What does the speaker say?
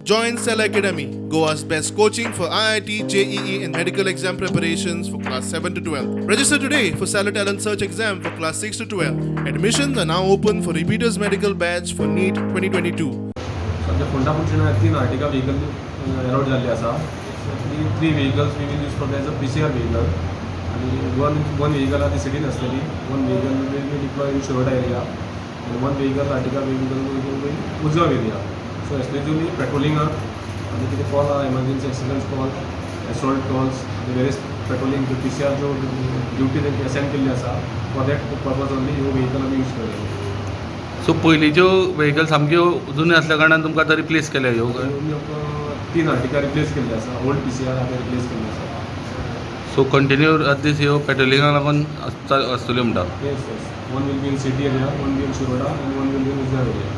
Join Cell Academy, Goa's best coaching for IIT, JEE, and medical exam preparations for class 7 to 12. Register today for Cellar Talent Search exam for class 6 to 12. Admissions are now open for repeaters medical batch for NEET 2022. आमच्या फोंडा पुलिशेन तीन Ertiga vehicle allot जाल्ले आसा. ती three vehicles we will use for as a PCR vehicle आनी one one vehicle आहा ती सिटीन आसतली, one vehicle will be deploy in Shiroda area आनी one vehicle, Ertiga vehicle, will be Ujgaon area. So exclusively पेट्रोलिंगाक आनी कितें call आहा, emergency accident call, assault calls आनी वेरियस पेट्रोलिंग, PCR ज्यो ड्युटी तेंकां असायन केल्ली आसा, फॉर that purpose only ह्यो व्हेकल आमी यूज करतले. सो पयलींच्यो व्हेकल सामक्यो जुन्यो आसल्या कारणान तुमकां आतां रिप्लेस केल्या ह्यो? आमी आमकां तीन अर्टिगा रिप्लेस केल्ले आसा, ओल्ड PCR आतां रिप्लेस केल्ले आसा. सो कंटिन्यू दीस ह्यो पेट्रोलिंगाक लागून आसतल्यो म्हणटा? Yes. One will be in city area, one will be in Shiroda, and one will be in Ujgaon area.